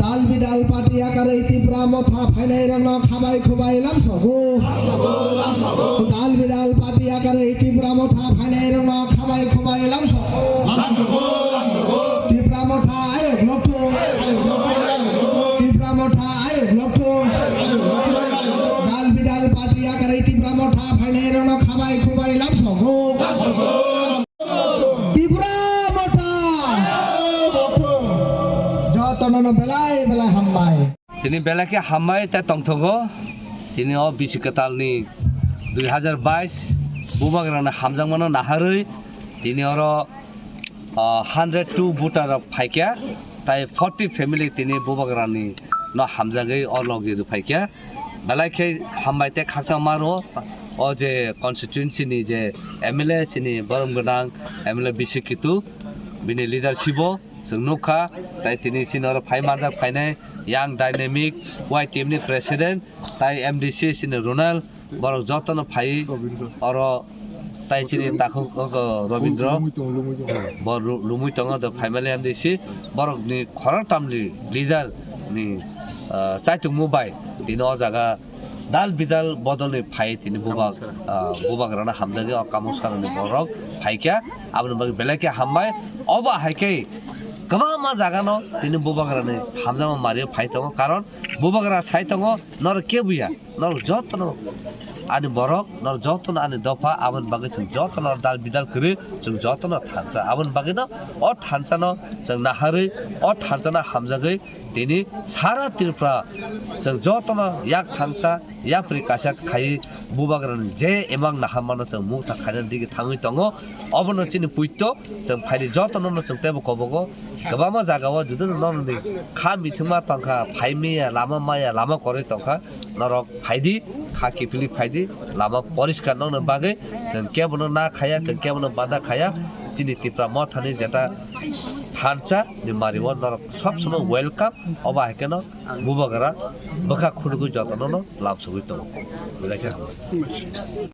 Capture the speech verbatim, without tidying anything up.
Dal bidal party yakarwi Tipra Motha phainairokno khabai khubai lamsogo. Dal bidal party yakarwi Tipra Motha phainairokno khabai khubai lamsogo. Tipra Motha ayok lokthung. Tipra Motha ayok lokthung. Dal bidal party yakarwi Tipra Motha phainairokno khabai khubai lamsogo. Tipra Motha! Jotono no belai belai hambai. Tini belai khe hambai tei tongthogo. Tini o bisi kwtalni dui hazar bais bubagrano hamjakmano naharwi tini oro, ah, hundred two voter rok phaikha, tei forty family tini bubagrani no hamjagwi o logi rw phaikha. Belai khe hambai tei khakchangma rwo o je constituency ni je M L A chini borom gwnang M L A bisi kitu bini leadership o chwng nukha, tei tini chini oro phai manjak phainai yang dynamic Y T M ni president tei M D C chini Ronald, borok jotono phai oro tei chini takhuk, o, Robindro. Bo ru-, lumui tongo, the family M D C, borokni khoroktamni leader ni, ah, chaichungmo bai tini o jaga dal bidal bodolni phai tini bubak, ah, bubagrano hamjagwi o Kamoksarani borok phaikha, aboni bagwi belai khe hambai. Obo hai khe kwbangma jagano tini bubagrani hamjakma mario phai tongo, karon bubagra sai tongo norok kebuya. Norok jotono ani borok, norok jotono ani dopha, aboni bagwi chwng jotono dal bidal kwrwi, chwng jotono thansa. Aboni bagwino o thansano chwng naharwi, o thansano hamjagwi tini sara Tripura chwng jotono yak thansa, yapri kaisa khai bubagrani je emang naharmano chwng mungsa khainani digi thangwi tongo. Obono chini puito chwng phaidi jotono chwng teibo kobogo kwbangma jagao judino norokni kha mithima tongkha, phai maya, lama maya, lama kwrwi tongkha. Norok phaidi, kha kiphilwi phaidi, lama poriskar nokna bagwi chwng kebono na khaya, chwng kebono bada khaya. Chini Tipra Mothani jeta thansa ni mario norok sob somoi welcome. Obo hai kheno bubagra bwkha khunugwi jotono no lamsogwi tongo. Belai khe hambai.